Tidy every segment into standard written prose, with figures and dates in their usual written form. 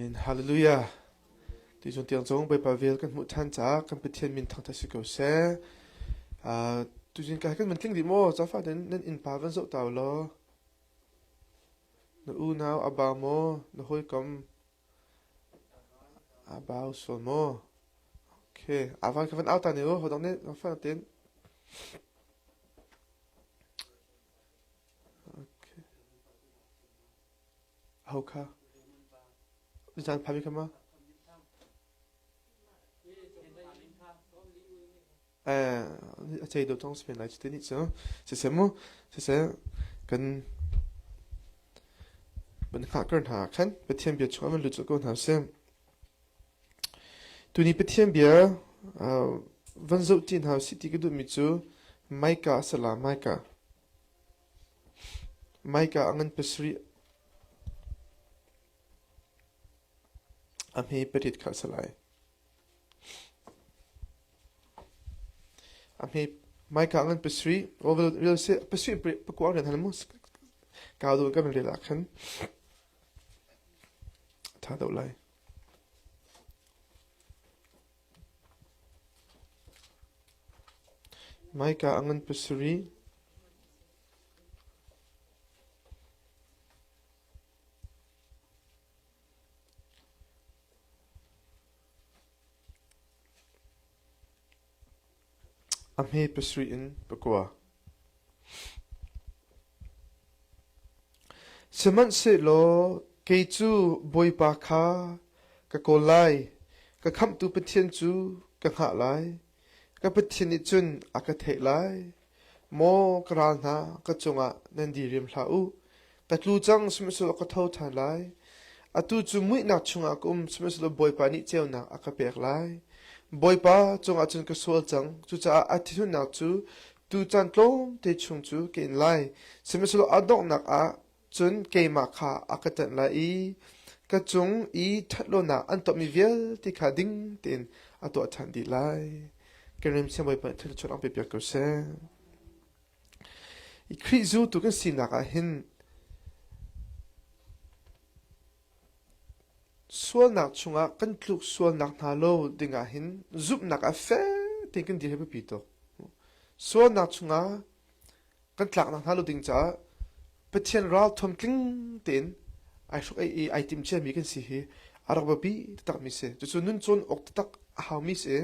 Hallelujah. Tuzun tiang cung Bawipa vel kan hmuh ṭhan caah kan Pathian min thangṭhat si ko seh. Uh, tuzun ka kan man tling dih maw? Cafa nan nan innpa van zoh ta law. Na unau a bau maw? Na hawikom a bau sual maw? Okay, avan ka van au ta ne u, hodong ne fa tin. Okay. Aho kha? Zan phami kha ma? Eh, a cei do tong smen lai chu te ni chu. Siseh mu, siseh kan ban hngah kar hna khan Pathian bia chung an lut ko hna sih. Tuni Pathian bia van zoh ti hna si ti ka duhmi cu Micah sala Micah. Micah a ngan pasarih a hme pariat kha a si lai. A hme Micah a ngan pasarih pasarih pakua rian hal mu kau deuh kan rel ah khan a ṭha deuh lai. Micah a ngan pasarih. A hme pasarih in pakua. Sihmanhsehlaw kei cu Bawipa kha ka kawl lai, ka khamhtu Pathian cu ka hngah lai. Ka Pathian nih cun a ka theih lai. Maw ka ral hna, ka cungah nan diriam hlah u. Ka tlu cang, sihmanhsehlaw ka tho ṭhan lai. Atu cu muihnak chungah ka um, sihmanhsehlaw Bawipa nih ceunak a ka pek lai. Bawipa cungah cun ka sual cang, cucaah a thinhunnak cu tucaan tlawmte chung cu ka in lai. Sihmanhsehlaw a donghnak ah cun keimah kha a ka ṭanh lai i ka cung i ṭhatlonak an tuahmi vialte kha ding tein a tuah ṭhan dih lai. Kan ram siangbawi pa nih thil an pe piak ko seh. Khrih zultu kan sinak ah hin sualnak chungah kan tluk sualnak hna lo dingah hin zumhnak ah fek tein kan dir hi biapi tuk. Sualnak chungah kan tlaknak hna lo ding caah Pathian ralthuam tling tein ai hruk i ai tim ciami kan si hi a rak biapi taktakmi si. Cucu nun cawn awk taktak a haumi si.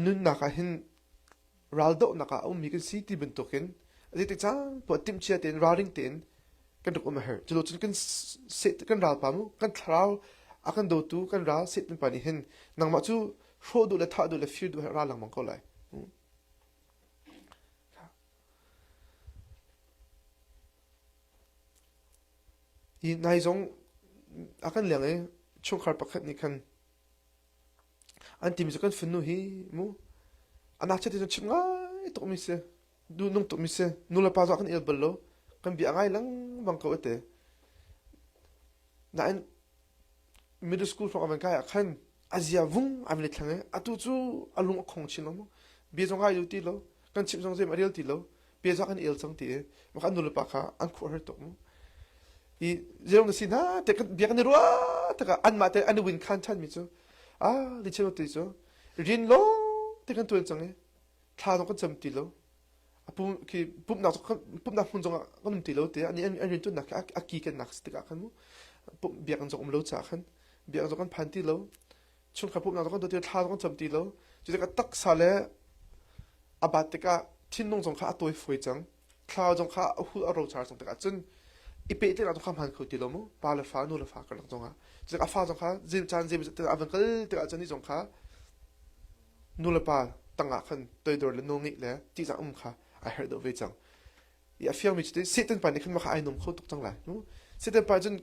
Nunnak ah hin raldohnak ah a ummi kan si ti bantukin zeitik caan poah timhcia tein ralring tein kan rak um a herh. Culo cun kan kan ralpa mu kan thlarau a kan dawtu kan ral Satan pa nih hin nangmah cu hrawh duh le thah duh le fir duh he ra lengmang ko lai. Hi nai zong a kan leng i chungkhar pakhat nih khan an timi cu kan fanu hi mu a ngakchia te cu chim ngai tukmi si duh nung tukmi si nu le pa zong kan el bal lo kan bia ngai lengmang ko ate nain middle school hrawng a van kai ah khan a zia vung a van i thleng i atu cu a lung a khong chin lo bia zong ai ti lo kan chimh zong zeim a rel ti lo bia zong kan el cang ti i maka an nulepa kha an khuah tuk mu i zeilong na si hna te kan bia kan i ruah takah anmah te an i win khan ṭhan mi cu ah li chim ti cu rin lo te kan tuan cang i thla zong kan cam ti lo a pum khi pumhnak pumhnak hmun zongah kan um ti lo te ani an rian tuannak khi a ki kan nak tikah khan mu pumh biakinn zong um lo caah khan biakinn zong kan phan ti lo chungkhar pumhnak zong kan tuah ti lo thla zong kan cam ti lo cu tikah taksa le a bat tikah thinlung zong kha a tawi fawi cang thlarau zong kha a hul a rocar cang tikah cun i pehtlaihnak zong kha hmaan kho ti lo mu pa le fa nu le fa karlak zongah cu a fa zong kha zem caan zem a van kal tikah cun ni zong kha nu le pa tangah khan toidor le nawl ngeih le ṭihzah um kha ai herh deuh ve cang. I a fiangmi cu Satan pa nih khan mah kha ai nuam kho tuk cang lai. Satan pa cun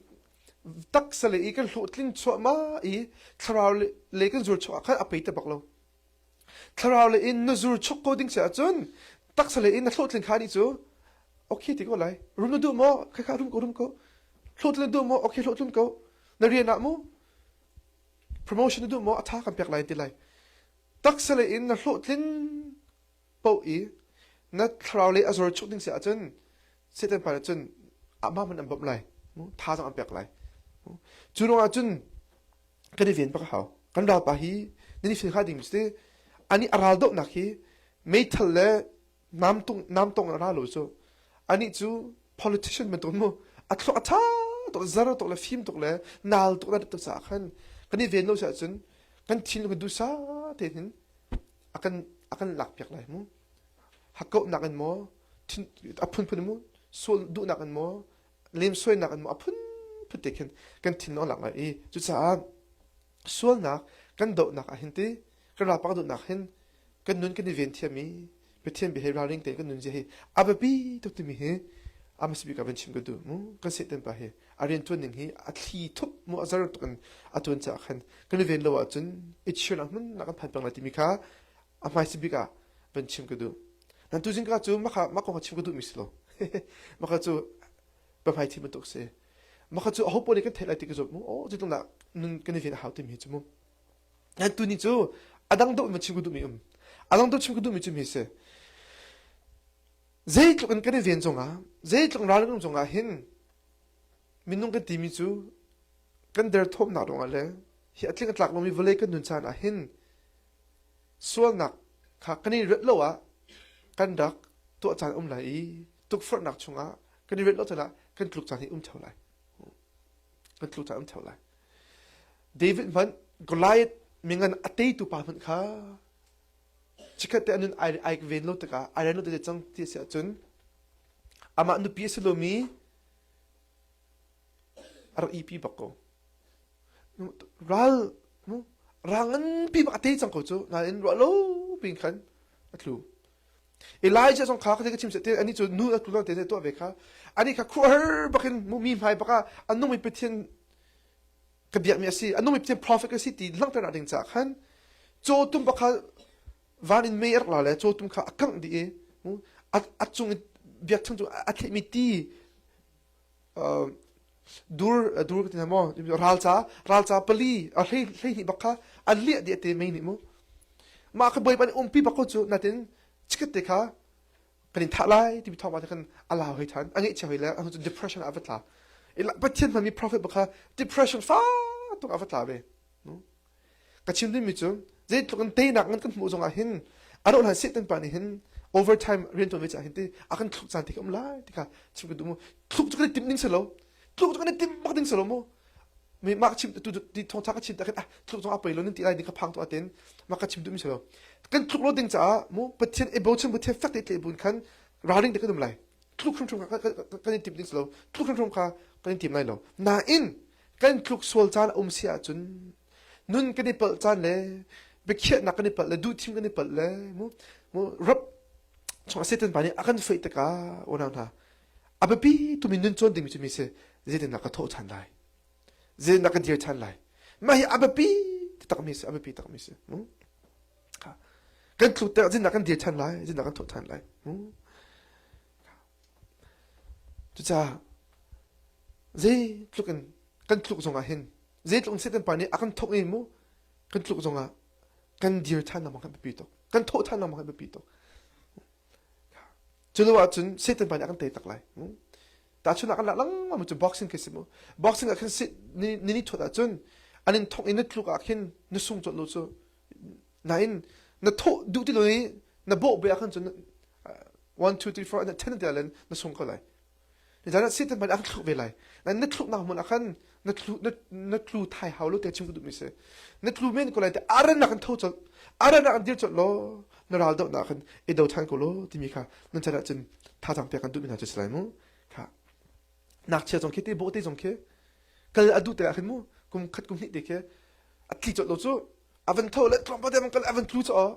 taksa le i kan hlawhtling chuahmah i thlarau le kan zur chuah khan a pei te bak lo. Thlarau le in na zur chuk ko ding si ahcun taksa le in na hlawhtling kha nih cu okay ti ko lai. Rum na duh maw? Kha kha rum ko rum ko. Hlawhtlin na duh maw? Okay hlawhtlin ko. Na rian ah mu promotion na duh maw a ṭha kan pek lai ti lai taksa lei in na hlawhtlin paoh i na thlarau lei a zor chuk ding si ahcun Satan pa nih cun amah hmanh an bawmh lai thazaang an pek lai. Cu ruangah cun kan i ven bak a hau. Kan ralpa hi nan i fil hnga ding si ani a ral dohnak hi meithal le namtung namtong a ra lo cu anih cu politician bantuk mu a thluak a ṭha tuk zar tuk le fim tuk le nal tuk na tuk caah khan kan i ven lo si ahcun kan thinlung hi duhsah tein hin a kan a kan lakpiak lai mu hakkauhnak in maw thin a phunphun mu sual duhnak in maw lemsoinak in maw a phunphun te khin kan thinlung a lak lai i cucaah sualnak kan dohnak ah hin ti kan ralpak dohnak hin kan nun kan i ven thiam i Pathian bia he ralring tein kan nun zia hi a biapi tuk timi hi a hmasa bik ah van chim ka duh mu kan Satan pa hi a rian tuan ning hi a thli thup mu a zar tuk in a tuan caah khan kan i ven lo ahcun i chirnak hmun nak kan phan peng lai timi kha a hmaisa bik ah van chim ka duh nan tu zingka cu maka mah kong chim ka duh mi si lo maka cu pahmai thi bantuk si maka cu aho pawl nih kan theih lai ti ka zuam mu oh zeitluk dah nun kan i ven a hau timi hi cu mu Nan tuni cu a dang deuh in chim ka duhmi um. A dang deuh chim ka duhmi cu mi si. Zeitluk in kan i ven zongah, zeitluk ral kan um zongah hin minung kan timi cu kan derthawmnak ruangah le hi a tling a tlak lomi vawlei kan nun caan ah hin sualnak kha kan i ret lo ah kan rak tuah caan um lai i tukforhnak chungah kan i ret lo caan ah kan tluk caan hi um theo lai. Kan tluk caan um theo lai. David hmanh Goliath mingan a teitu pa hmanh kha chikkhat te a nun ai ai ven lo tikah ai ren lo te cang ti a si ahcun amah nupi a si lomi a rak ipi bak ko. Ral ral nganpi bak a tei cang ko cu nain ruah lo pin khan a tlu. Elijah zong kha ka chim te ani cu nu a tlu te tuah ve kha ani kha khuahar bakin mi hmai baka a nungmi Pathian ka biakmi a si a nungmi Pathian prophet ka si ti langhternak ding caah khan cawtum bakha van in mei a rak la le cawtum kha a kangh dih i a cung i biakṭheng cu a thlehmi ti dur dur ka ti hna maw ralca ralca pali a hlei hlei bak kha a liah dih te mei nih mu mah kha bawipa nih umpi bak ko cu natin chikkhat te kha kan in thah lai timi thawng pa khan a lau hoi than a ngeihchia hoi le a cu depression ah a va tla Pathian hmanmi prophet bak kha depression fa tuk a va tla ve ka chim dingmi cu zeitluk in teinak ngan kan hmuh zongah hin a rawh hlan Satan pa nih hin overtime rian tuan ve caah hin ti a kan thluk caan ti ka um lai ti kha chim ka duh mu thluk cu kan i timh ding si lo thluk cu kan i timh bak ding si lo mu mi mah chim tu ti thawngtha ka chim tak hin ah thluk zong a pei lo nin ti lai ding ka phang tu atin mah ka chim duh mi si lo kan thluk lo ding caah mu Pathian i bochan Pathian fek te tle bun khan ralring te kan um lai thluk hrimhrim kha kan i timh ding si lo thluk hrimhrim kha kan i tim lai lo nain kan tluk sual caan a um si ahcun nun kan i palh caan le biakhiahnak kan i palh le duhthim kan i palh le mu mu rap chung Satan pa nih a kan feih tikah unau hna a biapi tumi nun cawn dingmi cu mi si zeitindah ka thawh ṭhan lai zeitindah ka dir ṭhan lai mah hi a biapi takmi si a biapi takmi si mu kan tluk tikah zeitindah kan dir ṭhan lai zeitindah kan thawh ṭhan lai mu Cucaah zeitluk in kan tluk zongah hin zeitluk in Satan pa nih a kan thok i mu kan tluk zongah kan dir ṭhan lengmang kan biapi tuk kan thawh ṭhan lengmang kan biapi tuk cu lo ahcun Satan pa nih a kan tei tak lai tahchunhnak kan lak lengmang cu boxing khi si mu boxing ah khin ni ni thuat ahcun an in thong i na tluk ah khin na sung colh lo cu nain na thawh duh ti lo i na bawh be ah khan cun 1 2 3 4 and 10 tiah len na sung ko lai ni Satan pa nih a kan thluk ve lai na thluknak hmun ah khan na tlu na tlu thai hau lo te chim ka duh mi si na tlu men ko lai te aran nak kan tho colh aran nak an dir colh law na ral doh nak khan i do than ko lo timi kha nan chan ah cun thazaang pek kan duh mi hna cu si lai mu kha ngakchia zong khi te bawhte zong khi kal a duh te ah khin mu kum khat kum hnih te khi a tli colh lo cu a van tho le tlawmpal te kal a van tlu cu ah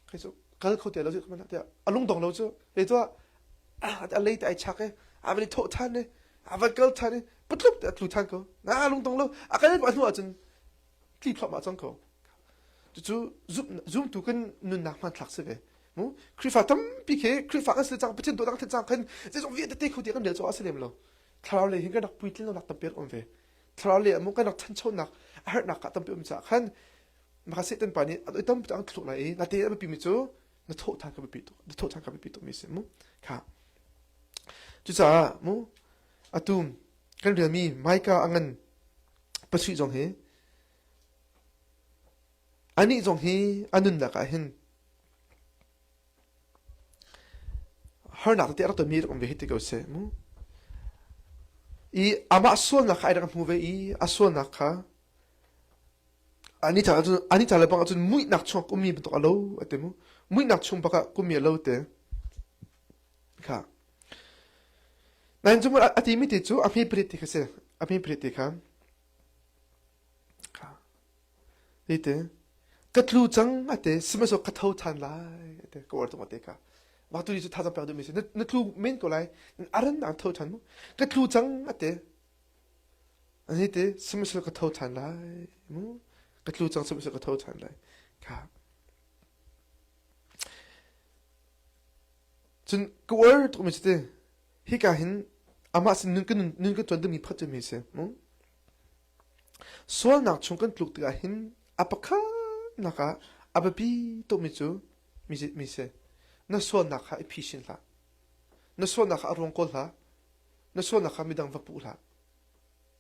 kai cu kal kho te lo cu tiah a lung dong lo cu le tu a lei te ai chak i a van i thawh than i a van kal than i patlup te a tlu than ko na lung dong lo a kal pa hnu ah cun tli thluahmah cang ko cucu zumtu kan nunnak hmanthlak si ve mu Khrihfa tampi khi Khrihfa kan si cang Pathian dawtnak thil cang khan zeizong vialte te kho ti kan rel cu a si lem lo thlarau lei hin kan rak puitlin lonak tampi um ve thlarau lei ah mu kan rak thanchonak a herhnak ka tampi um caah khan maka Satan pa nih a doi tampi ang thluk lai i na te a biapi mi cu na thawh than ka biapi tuk na thawh than ka biapi tuk mi si mu kha cucaah mu atum. Kan relmi Micah a ngan pasarih zong hi anih zong hi a nunnak ah hin harnak tete a rak tonmi rak um ve hi ti ko seh mu. I amah sualnak kha ai rak hmu ve i a sualnak kha ani ca ahcun ani ca le bang ahcun muihnak chung ummi bantuk a lo a ti mu. Muihnak chung bak ah kummi a lo te. Kha. Nain cu a timi ti cu a hme prit ti kha si. A hme prit ti kha. Kha. Ti ka tlu cang a ti sihmanhsehlaw ka tho ṭhan lai a ti ka uar tuk a ti kha. Mah tu ni cu thazaang pek duhmi si. Na, na tlu men ko lai. A ran an tho ṭhan mu. Ka tlu cang a ti. Ani ti sihmanhsehlaw ka tho ṭhan lai mu. Ka tlu cang sihmanhsehlaw ka tho ṭhan lai. Kha. Cun ka uar tukmi cu ti hika hin amah sin nun kan nun kan tuan dingmi pakhat cu mi si. Mu. Sualnak chung kan tluk tikah hin a pakhatnak ah a biapi tukmi cu mi si. Na sualnak kha i phisin hlah. Na sualnak kha a ruang kawl hlah. Na sualnak kha midang va puh hlah.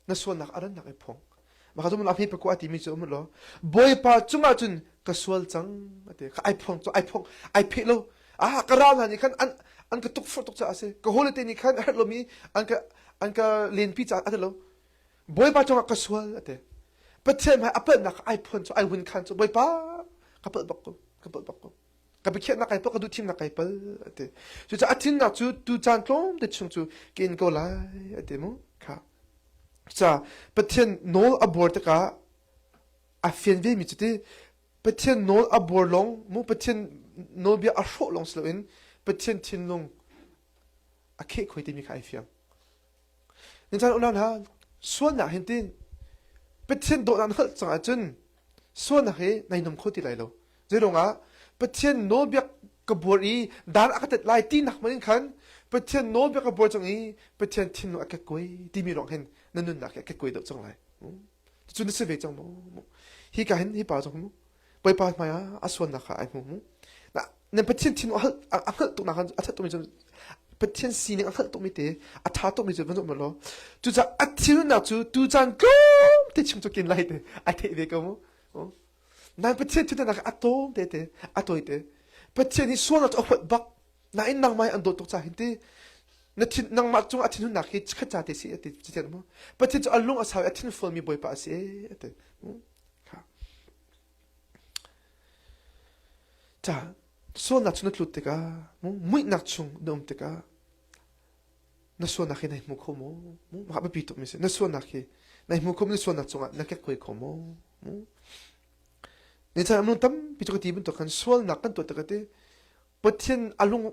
Na sualnak a rannak i phuang. Mah kha a hme pakua timi cu um law Bawipa cungah cun ka sual cang ati ka ai phuang cu ai phuang ai pheh lo ah ka ral hna nih khan an an ka tukforh tuk caah a si ka hawile te nih khan a herh lomi an ka an ka lenpi caah a ti lo Bawipa cungah ka sual a ti. Pathian hmai a palhnak ai phuan cu ai hun khan cu Bawipa ka palh bak ko ka palh bak ko ka biakhiahnak kai palh ka duhthimnak kai palh a ti. Cucaah a thinnak cu tu caan tlawm te chung cu ka in ko lai a ti mu kha. Cucaah Pathian nawl a buar tikah a fian ve mi cu ti Pathian nawl a buar lawng mu Pathian nawlbia a hrawh lawng si loin Pathian thinlung a kheh khoi timi kha ai fiang. Nan caan unau hna, sualnak hin tin Pathian dawtnak na hngalh cang ahcun sualnak hi nai nom kho ti lai lo. Zeiruangah Pathian nawlbia ka buar i dan a ka tet lai tinak hmanh in khan Pathian nawlbia ka buar cang i Pathian thinlung a kekkuai timi ruang hin na nunnak hi a kekkuai deuh cang lai. Cucu na si ve cang maw? Hi ka hin hi pa zong mu Bawipa hmai ah a sualnak kha ai hmu mu. Na na Pathian thin a hngalh tuk nak a that tukmi cu Pathian sining a hngalh tukmi te a tha tukmi cu van um law cucaah a thinhunnak cu tu caan tlawm te chung cu kin lai te ai theih ve ko mu. Nan Pathian thinhunnak a tlawm te te a tawi te Pathian hi sualnak cu a huat bak nain nangmah an dawt tuk ca hin ti na thin nangmah cung a thinhunnak hi khat ca te si a ti ti mu Pathian cu a lung a sau i a thin fualmi Bawipa a si a ti Ca sualnak chung na tlut tikah muihnak chung na um tikah na sualnak hi nai hmu kho maw? Mah biapi tukmi si. Na sualnak hi nai hmu kho na sualnak cungah na kekkuai kho maw? Ni caan amnung tampi cu ka ti bantuk khan sualnak kan tuah tikah ti Pathian a lung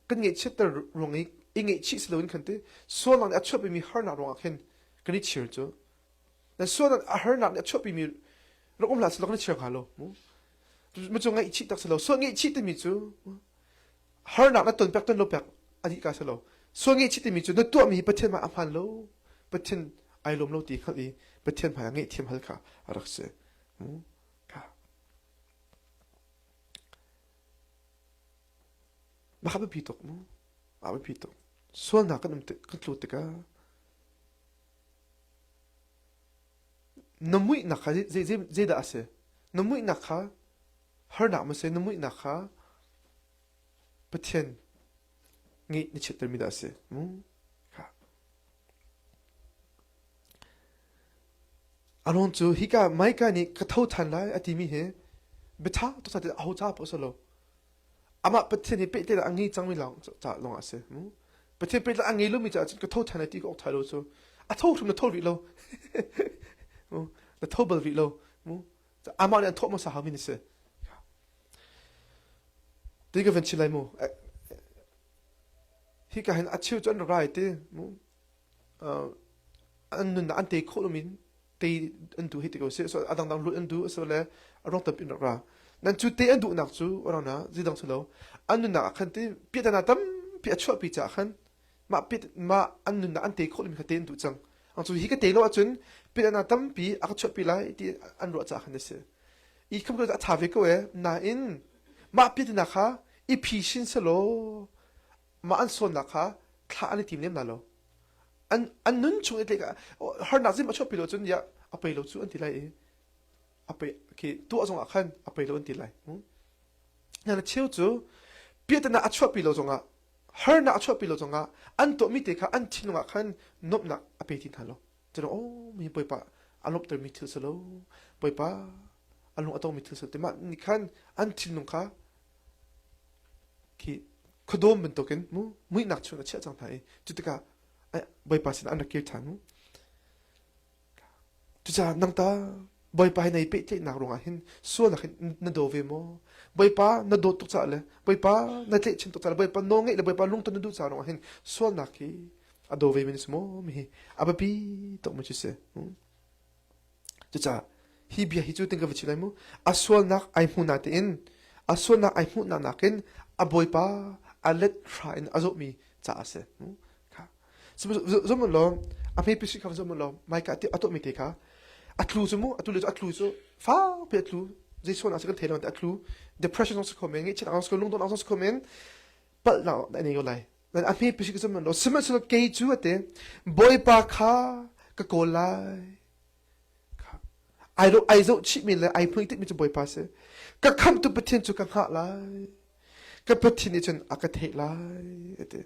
kan ngaihchiatter ruang i i ngaihchih si loin khan ti sualnak nih a chuahpimi harnak ruangah khin kan i chir cu Na sualnak a harnak nih a chuahpimi rak um hlah selaw kan i chir hnga lo. Mu cu ngaihchih tak si lo. Sual ngaihchih timi cu harnak na ton pek ton lo pek a dih ka si lo. Sual ngaihchih timi cu na tuahmi hi Pathian hmai a hmaan lo. Pathian ai lawm lo ti hngalh i Pathian hmai ah ngaihthiam hal kha a rak si. Ka. Mah biapi tuk mu. Mah biapi tuk. Sualnak kan um kan tlu tikah Na muihnak kha zeidah a si? Na muihnak kha harnak maw si? Na muihnak kha Pathian ngeih na chiattermi dah a si? Aron cu hika Micah nih ka tho ṭhan lai a timi hi biaṭha tuk ca aho ca paoh a si lo. Amah Pathian hi pehtlaihnak a ngei cangmi lawng ca lawng ah a si. Pathian pehtlaih a ngei lomi caah cun ka tho ṭhan lai ti ka awk ṭha lo cu. A tho hrim na tho rih lo. Na tho bal rih lo. Amah nih an thawh hmasa haumi na si. Ti ka van chim lai mu. Hika hin a cheu cu an rak rai ti. An nunnak an tei khawh lomi tei an duh hi ti ko seh so a dangdang lut an duh asile a ruang tampi in rak ra nan cu te an duhnak cu orang na zidang si lo an nunnak ah khan ti piahtana tampi a chuahpi caah khan mah pit mah an nunnak an te khawh lomi kha te an duh cang ang cu hi ka te lo ahcun piahtana tampi a ka chuahpi lai ti an ruah caah khan a si i kham ko a tha ve ko e nain mah piahtana kha i phi sin selaw mah an sawnnak kha thlah an i tim lem na lo. An an nun chung i tlik harnak zim a chuahpi lo cun ya a pei lo cu an ti lai i a pei khi tuah zongah khan a pei lo an ti lai. Na cheu cu piahtana a chuahpi lo zongah harnak a chuahpi lo zongah an tuahmi te kha an thinlung ah khan nuamhnak a pe ti hna lo. Cun oh mi Bawipa a lawmhtermi thil si lo. Bawipa a lung a tongmi thil si lo. Timah nih khan an thinlung kha khi khuadawm bantukin mu muihnak chung a chiah cang hna i cu tikah Bawipa sinah an rak kir ṭhan mu. Cucaah nang ta Bawipa he nei pehtlaihnak ruangah hin sualnak hin na daw ve maw? Bawipa na dawt tuk caah le Bawipa na tlaihchan tuk caah le Bawipa nawlngeih le Bawipa lungton na duh caah ruangah hin sualnak hi a daw ve mi na si maw? Mi hi a biapi tuk mi cu si. Cucaah hi bia hi cu tin ka va chim lai mu. A sualnak ai hmu natein a sualnak ai hmuhnak nakin a Bawipa a let hra in a zawhmi caah a si. Zum law a hme pisi kha zum law maika a tuahmi te kha a tlu cu mu atu le cu a tlu cu fakpi a tlu zei sualnak cu kan thei lo a tlu depression zong si kho men ngaihchiatnak zong si kho lungdongnak zong si kho men palhnak a nei ko lai a hme pisi ka zum law sihmanhsehlaw kei cu ate Bawipa kha ka kawl lai ai ro ai zoh chihmi le ai hmuitikmi cu Bawipa si ka khamhtu Pathian cu ka hngah lai ka Pathian nih cun a ka theih lai ati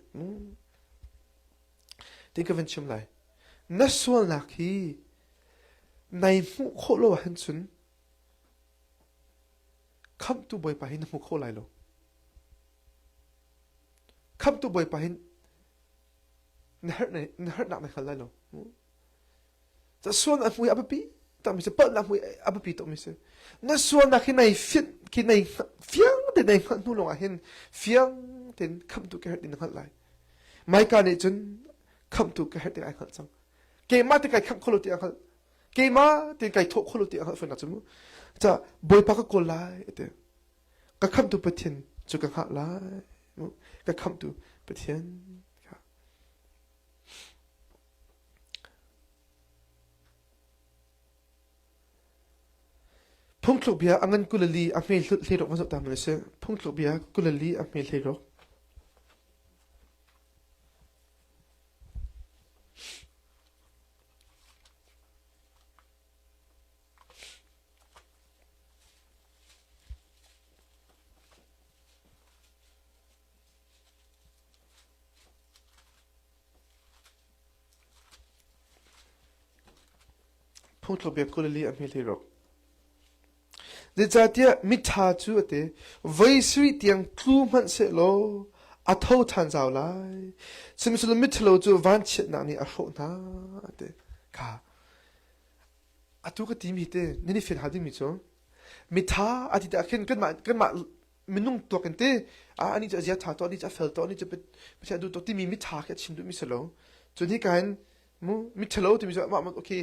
Tin ka van chim lai. Na sualnak hi nai hmuh khawh lo ahhin cun khamhtu Bawipa hi na hmu kho lai lo. Khamhtu Bawipa hin na herh na herhnak na hngal lai lo. Sualnak hmui a biapi takmi si palhnak hmui a biapi tukmi si. Na sualnak hi nai fit khi nai fiang tein nai hngalh hnu lawngah hin fiang tein khamhtu ka herh ti na hngalh lai. Maika nih cun khamhtu ka herh ti ai hngalh cang. Keimah te kai khamh kho lo ti a hngalh. Keimah te kai thawh kho lo ti a hngalh fawn cu mu. Ca Bawipa ka kawl lai ati. Ka khamhtu Pathian cu ka hngah lai. Ka khamhtu Pathian. Phungthluk bia a ngan 24 a hme hleiruk van zoh ta hmanh usih. Phungthluk bia 24 a hme hleiruk. Phungthluk 24 a hme hleiruk. Zeicahtiah miṭha cu a ti, voi sarih tiang tlu hmanh sehlaw a tho ṭhan zau lai. Sihmanhsehlaw miṭhalo cu vanchiatnak nih a hrawh hna a ti. Kha atu ka timi te nan i fian hal dingmi cu miṭha a ti tikah khin kanmah kanmah minung tuak in te ah ani cu a zia ṭha to ani cu a fel to ani cu Pathian duh to timi miṭha khi a chim duhmi si lo. Cun hika hin mu miṭhalo timi cu mah okay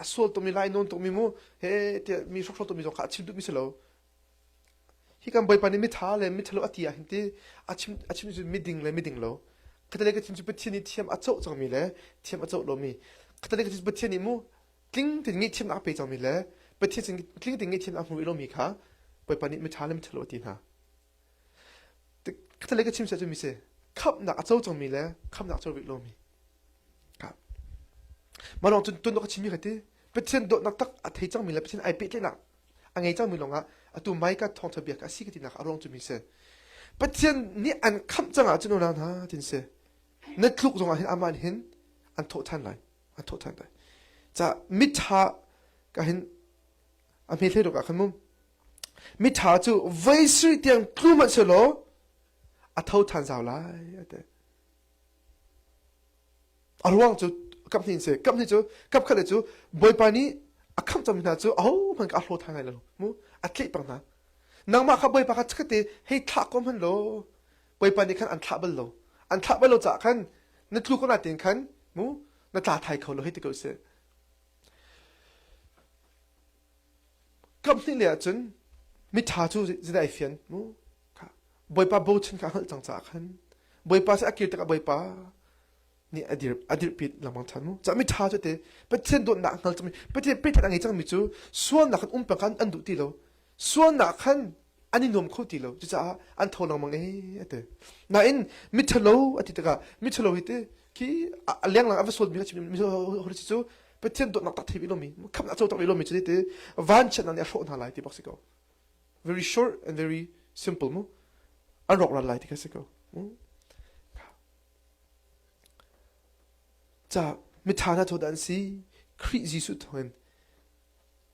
a sual tukmi lai nawn tukmi mu he tiah mi hrokhrawl tukmi zong kha a chim duhmi si lo. Hi kan Bawipa nih miṭha le miṭhalo a ti ah hin ti a chim a chim cu miding le miding lo. Khatale ka chim cu Pathian nih thiam a coh cangmi le thiam a coh lomi. Khatale ka chim cu Pathian nih mu tling tein ngaihthiamnak a pe cangmi le Pathian sin tling tein ngaihthiamnak a hmu rih lomi kha Bawipa nih miṭha le miṭhalo a ti hna. Khatale ka chim seh cu mi si khamhnak a co cangmi le khamhnak a co rih lomi. Mah lawng cun tun ka chimmi kha ti Pathian dawtnak tak a thei cangmi le Pathian ai pehtlaihnak a ngei cangmi lawngah atu Micah thawngṭha bia kha a si ka tinak a ruang cu mi si. Pathian nih an khamh cang ahcun unau hna tin si na tluk zongah hin amah nih hin an thawh ṭhan lai an thawh ṭhan lai. Ca miṭha ka hin a hme hlei ruk ah khan mu miṭha cu voi sarih tiang tlu hmanh sehlaw a tho ṭhan zau lai a ti. A ruang cu kap hnih si. Kap hnih cu kap khat le cu Bawipa nih a khamh cangmi hna cu ahohmanh ka a hlaw ṭhan lai lo mu a tleh peng hna. Nangmah kha Bawipa kha chikkhatte hei thlah ko hmanh law Bawipa nih khan an thlah bal lo. An thlah bal lo caah khan na tlu ko natein khan mu na tla thai kho lo hei ti ko sih. Kap hnih le ahcun miṭha cu zeidah ai fian mu Bawipa bochan kha a hngalh cang caah khan Bawipa cu a kir tikah Bawipa nih a dir a dirhpi lengmang ṭhan mu. Cah miṭha cu te Pathian dawtnak a hngal cangmi Pathian pehtlaih a ngei cangmi cu sualnak khan um peng khan an duh ti lo. Sualnak khan an i nuam kho ti lo. Cucaah an tho lengmang ee a ti. Nain miṭhalo a ti tikah miṭhalo hi ti khi. Khi a lenglang a va sualmi kha chim mi cu Pathian dawtnak tak thei lomi khamnak co tak lomi cu te vanchiatnak nih a hrawh hna lai ti bak si ko. Very short and very simple mu. An rawk ral lai ti kha si ko. Ca mitha hna cu dah an si? Khrih Jesuh thawngin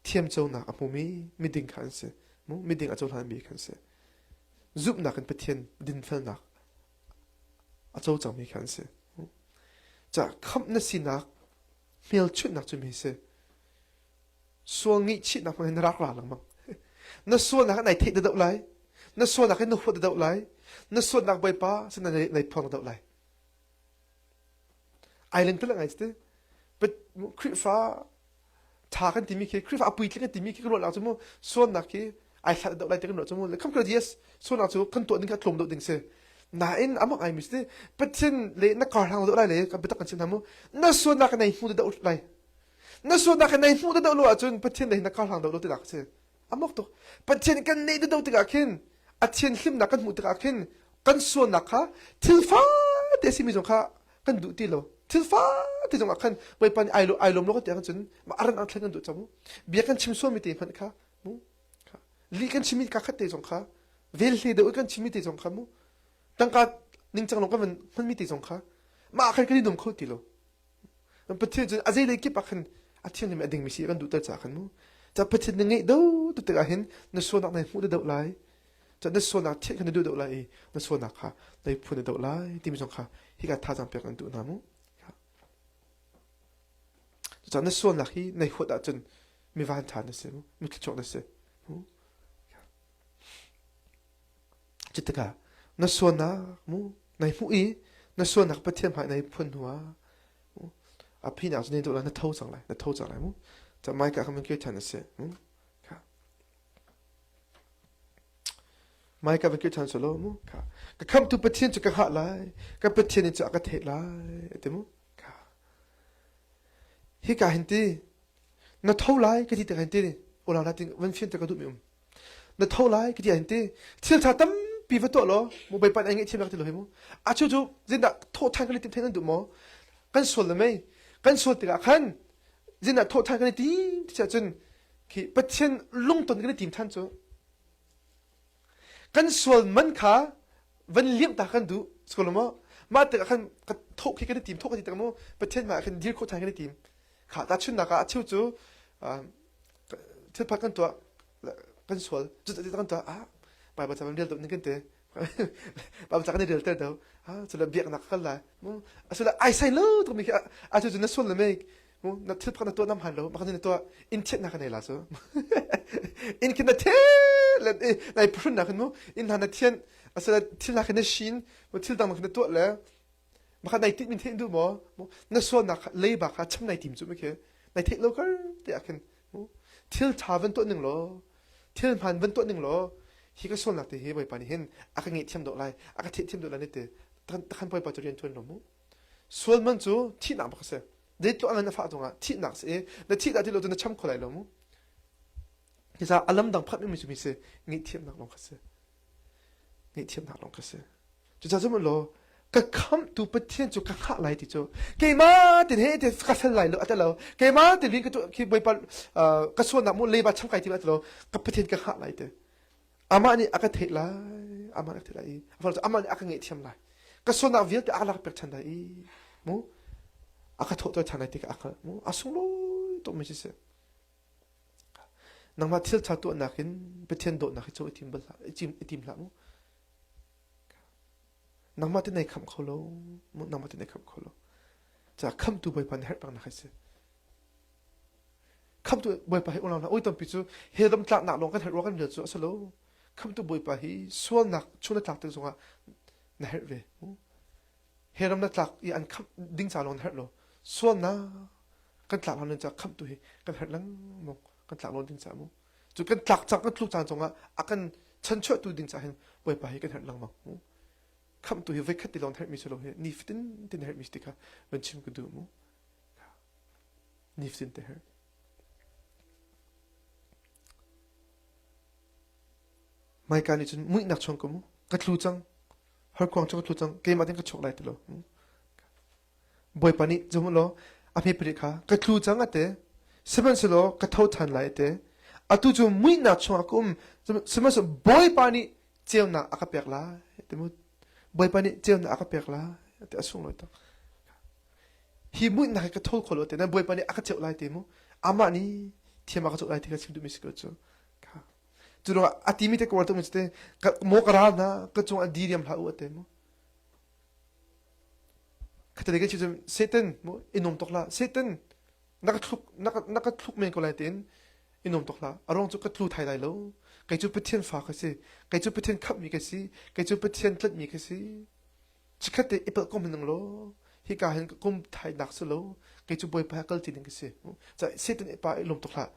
thiamconak a hmumi miding kha an si. Miding a cohlanmi kha an si. Zumhnak in Pathian dinfelnak a co cangmi kha an si. Ca khamh na sinak hmelchunhnak cu mi si. Sual ngaihchihnak hmang hin na rak ra lengmang. Na sualnak in ai theih deuh lai. Na sualnak in na huat deuh lai. Na sualnak Bawipa sin na nei phuang deuh lai. Ai leng ngai te. Khrihfa tha kan timi khi Khrihfa a puitling kan timi khi kan ruahnak cu mu sualnak khi ai hlat deuh lai ti kan ruah cu mu kham kha yes sualnak cu kan tuah ding kha tlawm deuh ding si nain amah ngai mi si Pathian le na kar hlang deuh lai le kan biatak kan chim hna mu na sualnak kan nei hmu deuh lai na sualnak kan nei hmu deuh lo ahcun Pathian le na kar hlang deuh lo tinak si amok tuk Pathian kan nei deuh tikah khin a thianhlimnak kan hmuh tikah khin kan sualnak kha thil fate simi zong kha kan duh ti lo thil fate zong ah khan Bawipa nih ai lo ai lawm lo tiah cun aran ang thlen kan duh cang mu bia kan chim sualmi te hmanh kha mu li kan chimmi ka khat te zong kha vel hle deuh kan chimmi te zong kha mu tangka ningcang long kan van hmanmi te zong kha mah khan kan i nuam kho ti lo Pathian cu a zeilei kip ah khan a thianghlim a dingmi si kan duhter caah khan mu. Ca Pathian na ngeih do tu tikah hin na sualnak na hmuh deuh lai. Ca na sualnak thian kha na duh deuh lai i na sualnak kha na phun deuh lai timi zong kha hika thazaang pek an duh hna mu. Cucaah na sualnak hi na huat ahcun mi van ṭha na si mu, mi thluachuak na si. Cutikah na sualnak mu nai hmuh i na sualnak Pathian hmai nai phun hnuah a phinak cu na na tho cang lai na tho cang lai mu ca Micah kha kir ṭhan a si mu kha Micah van kir ṭhan selaw mu kha ka khamhtu Pathian cu ka hngah lai ka Pathian in cu a ka theih lai a ti mu kha hika hin ti na tho lai ka ti tikah hin ti ulang la ting van fianter ka duhmi um na tho lai ka ti ah hin ti thil ṭha tampi va tuah law mu Bawipa nih ai ngaihthiam ti lo hi mu a chu cu zindah thawh ṭhan kan i tim thei nan duh maw kan sual le mei kan sual tikah khan zindah thawh ṭhan kan i tim ti cun khi Pathian lungton kan i tim ṭhan cu kan sual man kha van liamh ta kan duh skolo maw mah tikah khan ka thawh khi kan i tim thawh kan ti tak mu Pathian mah khan dir khawh ṭhan kan i tim kha tahchunhnak ah a cheu cu thilphat kan tuah kan sual cu kan tuah ah Bible ca kan rel deuh ning kan ti Bible ca kan i rel ter deuh ah cule biaknak ka kal lai mu asile ai sai lo tuk mi khi a cu cu na sual le mei mu na thilphat na tuah nam han lo maka na tuah in thiat na kan ei la cu in khin na the le nai phun na khin mu in hna na thian asile thil na khin na shin mu thil dang na tuah le Maka nai tinh min theih duh maw? Na sualnak leiba kha cham nai tim cu khi nai theih lo kar te ah khin thil ṭha van tuah ning law thil hmaan van tuah ning law hi ka sualnak te hi Bawipa nih hin a ka ngaihthiam dawh lai a ka theihthiam dawh lai ni te takhan Bawipa cu rian ṭuan lo mu sual man cu thihnak bak a si zeitluk a ngan a fah zongah thihnak si i na thih dah ti lo cu na cham kho lai lo mu Cucaah a lam dang phat mi cu mi si ngaihthiamnak lawng kha si ngaihthiamnak lawng kha si Cucaah cu law ka khamhtu Pathian cu ka hngah lai ti cu keimah tin he te ka fel lai lo ate lo keimah tin ka khi Bawipa ka sualnak mu leiba cham kai ti ate lo ka Pathian ka hngah lai te amah nih a ka theih lai amah nih a theih lai i amah nih a ka ngaihthiam lai ka sualnak vialte a ka lak pek ṭhan lai i mu a ka thawhter ṭhan lai ti ka a hngalh mu a sunglawi tuk mi si nangmah thil ṭha tuahnak in Pathian dawtnak hi cu i tim bal hlah i tim hlah mu Nangmah te nei khamh kho lo, nangmah te nei khamh kho lo. Ca khamhtu Bawipa nih herh pengnak hi si. Khamhtu Bawipa hi unau hna oi tampi cu he dam tlaknak lawng kan herh rua kan rel cu a si lo. Khamhtu Bawipa hi sualnak chung na tlak tik zongah na herh ve. He ram na tlak i an khamh ding ca lawng na herh lo. Sualnak kan tlak lo ca khamhtu hi kan herh lengmang kan tlak lo ding ca mu. Cu kan tlak cang kan tluk caan zongah a kan chanchuahtu ding caah hin Bawipa hi kan herh lengmang. Khamhtu hi voikhat ti lawng herhmi si lo hi nifatin tin herhmi si ti kha van chim ka duh mu. Nifatin te herh. Maika nih cun muihnak chung ka mu ka tlu cang harkuang chung ka tlu cang keimah tin ka chuak lai ti lo. Bawipa nih zum law a hme palik kha ka tlu cang a ti. Sihmanhsehlaw ka tho ṭhan lai a ti. Atu cu muihnak chungah ka um. Sihmanhsehlaw Bawipa nih ceunak a ka pek lai ti mu. Bawipa nih ceunak a ka pek lai ti a sunglawi tuk. Hi muihnak hi ka tho kho lo ti nan Bawipa nih a ka ceuh lai ti mu. Amah nih thiam a ka ceuh lai ti ka chim duhmi si ko cu. Cu ruangah a timi te ka uar tukmi cu te maw ka ral hna ka cungah diriam hlah u a ti mu. Khatte ka chim cu Satan mu i nuam tuk hlah. Satan na ka thluk na ka na ka thluk men ko lai tiin i nuam tuk hlah. A ruang cu ka tlu thai lai lo. Kei cu Pathian fa ka si. Kei cu Pathian khamhmi ka si. Kei cu Pathian tlanhmi ka si. Chikkhat te i palh ko hmanh ning law hika hin kum thainak si lo. Kei cu Bawipa he kal ti ding ka si. Ca Satan i pa i lawm tuk hlah.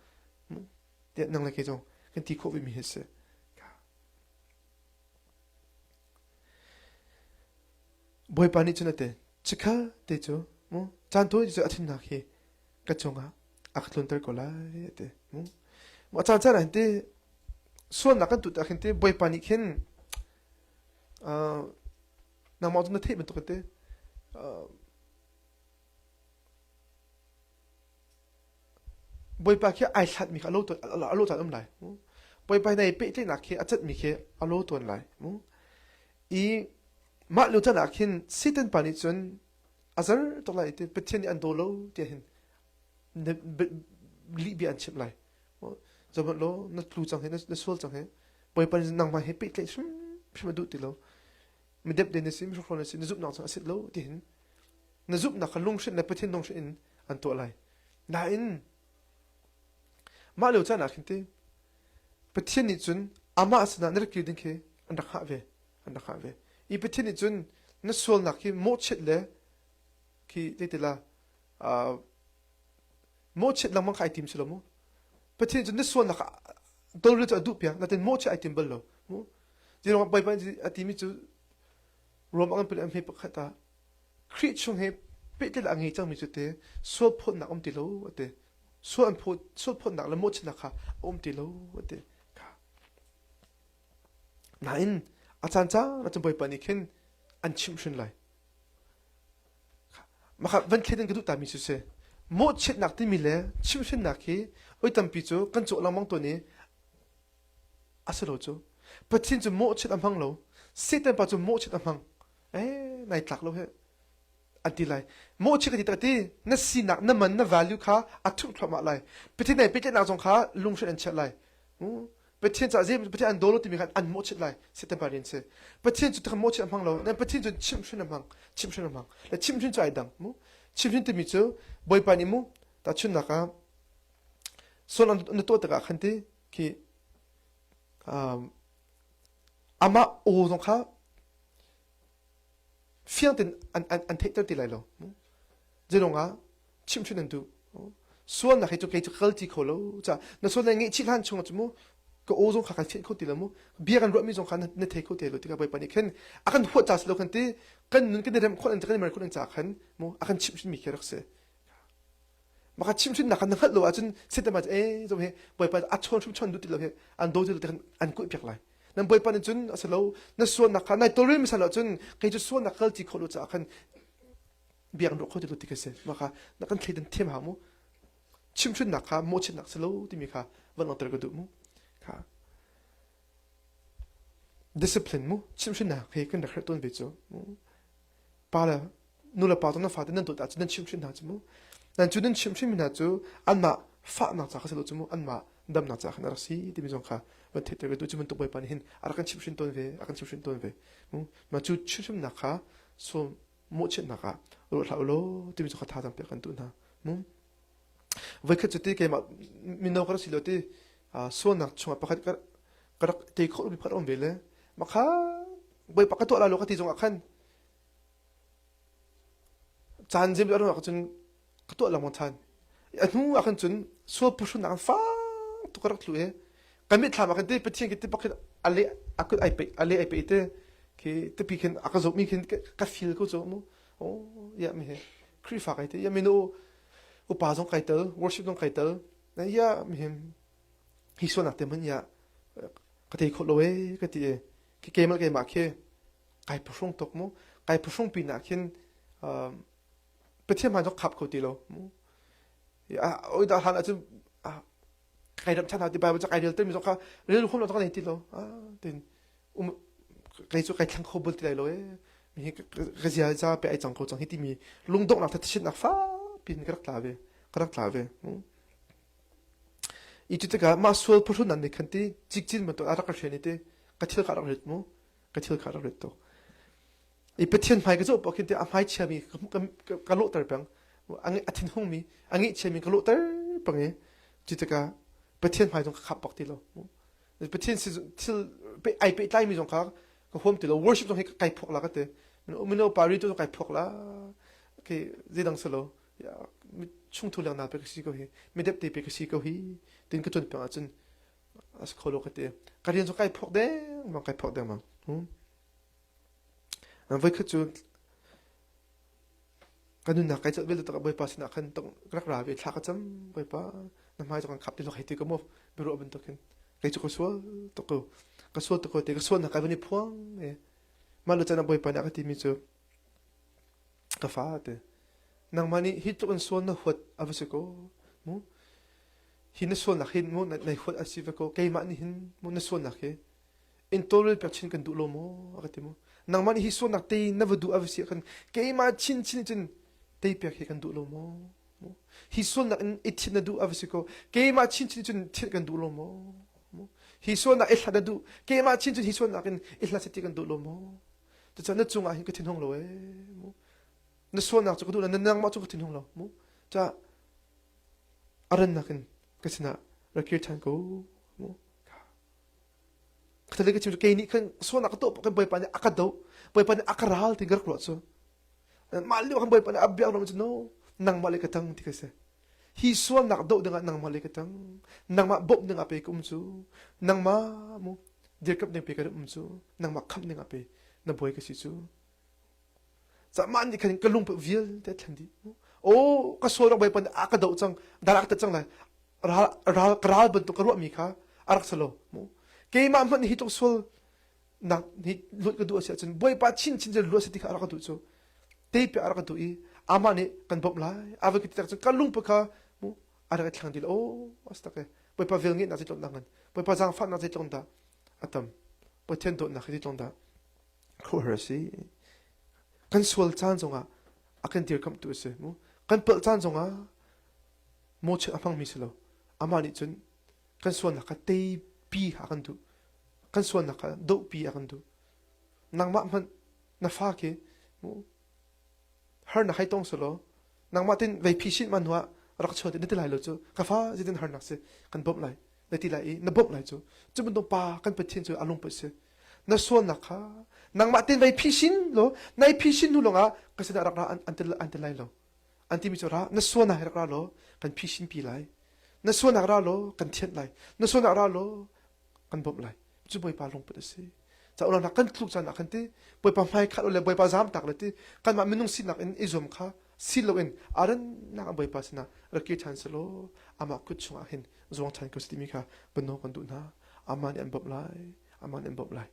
Tiah nang le kei zong kan ti khawh vemi hi si. Bawipa nih cun a ti, Chikkhat te cu mu caan tawi cu a thinnak hi ka cungah a ka tlunter ko lai, a ti. Mu a caan caan ah hin ti sualnak kan tuah tikah khin ti Bawipa nih khin uh, nangmah cu na theih bantuk in ti uh, Bawipa khi ai hlatmi kha a lo a lo caan um lai. Bawipa hi pehtlaihnak khi a catmi khi a lo tawn lai. I mah lio caan ah khin Satan pa nih cun a zer tuk lai ti Pathian nih an daw lo tiah hin lih bia an chimh lai. Zohmanh law na tlu cang hi na sual cang hi Bawipa nih nangmah he pehtlaih hrimhrim a duh ti lo. Midep de na si, mihrokhrawl na si, na zumhnak cang a sit lo ti hin na zumhnak kha lunghrinh le Pathian lunghrinh in an tuah lai. Nain mah lio caan ah khin ti Pathian nih cun amah sinah na rak kir ding khi an rak hngah ve an rak hngah ve. I Pathian nih cun na sualnak khi mawhchiat le khi zeitila uh, mawhchiat lengmang kha ai tim si lo mu. Pathian cu na sualnak tolre cu a duh piak natin mawhchiat ai tim bal lo mu. Ziruangah Bawipa a timi cu Rom an pali an hme pakhat ah Khrih chung he pehtlaih a ngei cangmi cu te sual phawtnak um ti lo a ti. Sual an phawt sual phawtnak le mawhchiatnak kha a um ti lo a ti. Kha. Nain a caan caan ah cun Bawipa nih khin an chimhhrin lai. Maka van thlen in ka duh tami cu si. Mawhchiatnak timi le chimhhrinnak hi oi tampi cu kan cawh lengmang tawn i a si lo cu. Pathian cu mawhchiat a hmang lo. Satan pa cu mawhchiat a hmang. Eh, nai tlak lo he. An ti lai. Mawhchiat ka ti tak ti na sinak, na man, na value kha a thuh thluahmah lai. Pathian nai pehtlaihnak zong kha lunghrinh an chiah lai. Pathian caah zei Pathian an daw lo timi khan an mawhchiat lai. Satan pa rian si. Pathian cu takhan mawhchiat a hmang lo. Nan Pathian cu chimhhrin a hmang. Chimhhrin a hmang. Le chimhhrin cu ai dang. Mu. Chimhhrin timi cu Bawipa nih mu tahchunhnak ah sual na tuah tikah khan ti khi um, amah aw zong kha fiang tein an, an, an theihter ti lai lo. Zeiruang ah chimhhrin an duh. Sualnak hi cu kei cu kal ti kho lo. Ca na sual na ngeihchih hlan chung cu mu ka aw zong kha kan fianh kho ti lo mu. Bia kan ruahmi zong kha na, na thei kho ti lo tikah Bawipa nih khin a kan huat ca si lo kan ti kan nun kan i remh khawh kan i mer khawh ca khan mu a kan chimhhrinmi khi rak si. Maka chimhhrinnak khan na hngalh lo ahcun Satan pa cu ee zo he Bawipa a chawn hrim chawn duh ti lo he an daw ti lo ti khan an kuih piak lai. Nan Bawipa nih cun a si lo na sualnak kha nai tawlrel misal ahcun kei cu sualnak kal ti khawh lo caah khan biak ruah kho ti lo ti ka si. Mah kha na kan thleidan thiam hau mu. Chimhhrinnak kha mawhchiatnak si lo timi kha van langhter ka duh mu. Kha discipline mu chimhhrinnak he kan rak herh tawn ve cu. Pa le nu le pa cu nan fate nan dawt ahcun nan chimhhrin hna cu mu nan cu nan chimhhrinmi hna cu anmah fahnak ca kha si lo cu mu anmah damnak ca khan a rak si timi zong kha van theihter ve tu cu bantuk Bawipa nih hin a rak kan chimhhrin tawn ve a kan chimhhrin tawn ve mu ma cu chimhhrinnak kha sual mawhchiatnak ah ruah hlah u law timi cu kha thazaang pek kan duh hna mu voikhat cu ti keimah mino ka rak si lo ti sualnak chungah pakhat ka rak tei khawh mi pakhat um ve le makha Bawipa ka tuah la lo ka ti zongah khan Caan zeimawzat a ruah cun ka tuah lengmang ṭhan. A hnu ah khan cun sual phuhrunnak in fak tuk ka rak tlu i ka mitthlam ah khan ti Pathian khi ti bak khin a leh a kut ai peih a leh ai peih te khi tipi khin a ka zohmi khin ka feel ko cu mu. Oh ya mi he Khrihfa kai te ya mino upa zong kai tel worship zong kai tel ya mi he hi sualnak te hmanh ya ka tei khawh lo ee ka ti i khi keimah keimah khi kai phuhrung tuk mu kai phuhrung pinah khin uh, Pathian hmai zong khap kho ti lo. Oi dah hlan ahcun kai ram chan ti Bible ca kai rel mi zong kha rel huam lo zong nei ti lo. Tin um kei cu kai thlang kho bul ti lai lo e. Mi hi ka zia za pe ai cang ko cang hi timi lungdonghnak thatchitnak fa pin ka rak tla ve. Ka rak tla ve. I cu tikah mah sual phuhrun an nih khan ti cikcin bantuk a rak ka hren i ti ka thil kha rak rit mu ka thil kha rak rit tuk. I Pathian hmai ka zoh paoh khin ti a hmai chiami ka lawhter peng a thinhungmi a ngaihchiami ka lawhter peng i cu tikah Pathian hmai zong ka khap bak ti lo. Pathian thil ai pehtlaimi zong kha ka huam ti lo worship zong hi kai phuak la ka ti mino pa ri tu zong kai phuak la okay zeidang si lo chungthu lengnak pe ka si ko hi midep te pe ka si ko hi tin ka tuan peng ahcun a si kho lo ka ti ka rian cu kai phok dengmang kai phok dengmang voikhat cu ka nunnak kai celh vialte tak bawipa sinah khan rak ra ve thla ka cam bawipa na hmai cu kan khap ti lo hei ti ka mu biaruah bantuk hin kei cu ka sual tuk ko ka sual tuk ko te ka sualnak kai van i phuang e mah lo can ah bawipa nih a ka timi cu Ka fa te, nangmah nih hi tluk in sual na huat a va si ko mu. Hi na sualnak hin mu nai huat a si ve ko. Keimah nih hin mu na sualnak hi in tawlrel piak chin kan duh lo maw a ka ti mu. Nangmah nih hi sualnak tei na va duh a va si ahkhan keimah chinchin cun tei piak hi kan duh lo maw? Hi sualnak in i thit na duh a va si ko. Keimah chinchin cun thit kan duh lo maw? Hi sualnak i hlat na duh. Keimah chinchin hi sualnak in i hlat ti kan duh lo maw? Cucaah na cungah hin ka thinhung lo ee. Mu. Na sualnak cu ka duh lo, na nangmah cu ka thinhung lo. Mu. Ca a rannak in ka sinah rak kir ṭhan ko. Mu. Ka ka chim cu kei nih khan sualnak ka tuah kan Bawipa nih a ka doh. Bawipa nih a ka ral ti ka rak ruah cu. Mah lio khan Bawipa nih a biak ram cu no nangmah le ka tang ti ka si. Hi sualnak doh dingah nangmah le ka tang. Nangmah bawmh dingah pe ka um cu. Nangmah mu dirkamh ding pe ka um cu nangmah khamh ding ah pe na bawi ka si cu mah nih khan ka lungput vialte thlen dih o ka sual rak bawipa nih a ka doh cang dar a ka tat cang lai ral ral ka ral bantuk ka ruahmi kha a rak si lo mu keimah hmanh hi tluk sual nak hi luat ka duh a si ahcun bawipa chinchin cu luat si ti kha a rak ka duh cu teipi a rak ka duh i amah nih kan bawmh lai a va ka ti tak cun ka lungput kha mu a rak i thlang dih o as tak e Bawipa velngeihnak zeitluk dah ngan Bawipa zaangfahnak zeitluk dah a tam Pathian dawtnak hi zeitluk dah khuahar a si kan sual caan zongah a kan dirkamhtu a si mu kan palh caan zongah mawchiat a hmangmi si lo amah nih cun kan sualnak kha teipi a kan duh kan sualnak kha dohpi a kan duh nangmah hmanh na fa khi mu harnak hei tong selaw nangmah tin vei phi man hnuah rak chuan na ti lai lo cu ka fa zeitin harnak si kan bawmh lai na ti lai i na bawmh lai cu cu bantuk pa kan Pathian cu a lungput si na sualnak kha nangmah tin vei phi law nai phi hnu lawngah ka sinah rak ra an ti an ti lai lo an timi cu ra na sualnak hi rak ra law kan phi pi lai na sualnak ra law kan thianh lai na sualnak ra law kan bawmh lai cu Bawipa lungput a si ca ulangnak kan tluk caan ah khan ti Bawipa hmai khat le Bawipa zaam tak le ti kanmah minung sinak in i zuam kha si loin a rannak ah Bawipa sinah rak kir ṭhan selaw amah kut chungah hin zuang ṭhan ko si timi kha pano kan duh hna amah nih an bawmh lai amah nih an bawmh lai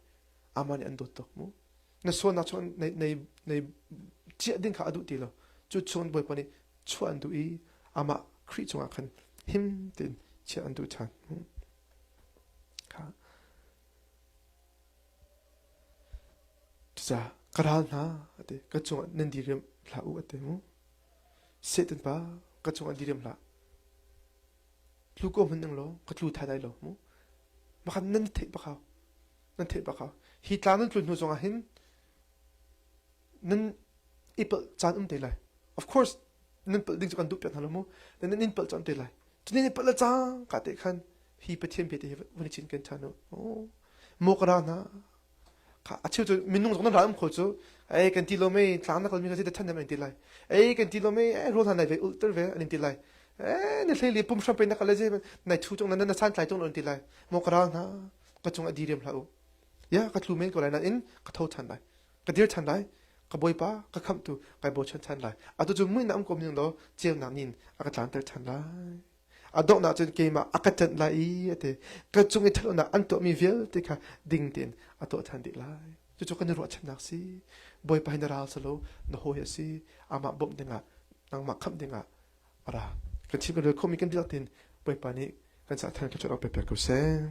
amah nih an dawt tuk mu na sualnak chung nei nei nei chiah ding kha a duh ti lo cu chung Bawipa nih chuah an duh i amah Khrih chungah khan him tein chiah an duh ṭhan Cucaah ka ral hna a ti. Ka cungah nan diriam hlah u a ti mu. Satan pa ka cungah diriam hlah. Tlu ko hmanh ning law ka tlu thai lai lo mu. Makhan nan theih bak hau. Nan theih bak hau. Hi tlang nan tlun hnu zongah hin nan i palh caan um te lai. Of course nan palh ding cu kan duh piak hna lo mu. Nan in palh caan te lai. Cunin i palh le cang ka te khan hi Pathian bia te hi vun i cinken ṭhan u. Maw ka ra hna. Kha a cheu cu minung zong nan ral um kho cu ei kan ti lo mei tlang na kalmi ka si te than an ti lai. Ei kan ti lo mei rawl hna nai ve ul ter ve an ti lai. Eh na hlei le pum hram pe na kal le je nai thu chung na na san tlai tung an ti lai. Maw ka ral hna ka cung a diriam hlah u. Ya ka tlu men ko lai nain ka tho ṭhan lai. Ka dir ṭhan lai. Ka bawipa ka khamhtu kai bochan ṭhan lai. Atu cu muihnak um ko ning law ceunak nin a ka tlanter ṭhan lai. A donghnak cun keimah a ka ṭanh lai i a ti. Ka cung i ṭhatlonak an tuahmi vialte kha ding tein a tuah ṭhan dih lai. Cucu kan i ruahchannak si. Bawipa hi na ral si lo, na hawi a si. Amah bawmh dingah. Nangmah khamh dingah a ra. Kan chim kan rel khomi kan dihlak tein Bawipa nih kan caah than kan chuah pe ko seh.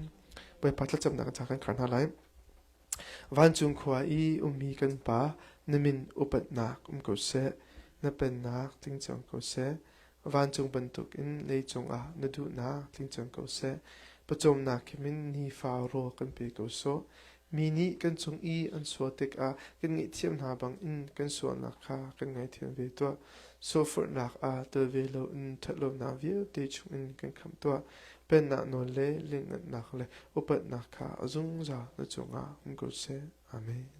Bawipa thlacamnak kan ca kan khar hna lai. Vancung khua i ummi kan Pa, na min upatnak um ko seh, na pennak tling cang ko seh. Vancung bantukin leicung ah na duhnak tling cang ko seh. Pawcawmnak kimin nifa rawl kan pe ko sawh. Mi nih kan cung i an sual tikah kan ngaihthiam hna bangin kan sualnak kha kan ngaithiam ve tuah. Sualforhnak ah tel ve loin ṭhatlonak vialte chungin kan khamh tuah. Pennak nawl le lianhngannak le upatnak kha a zungzal na cungah um ko seh. Amen.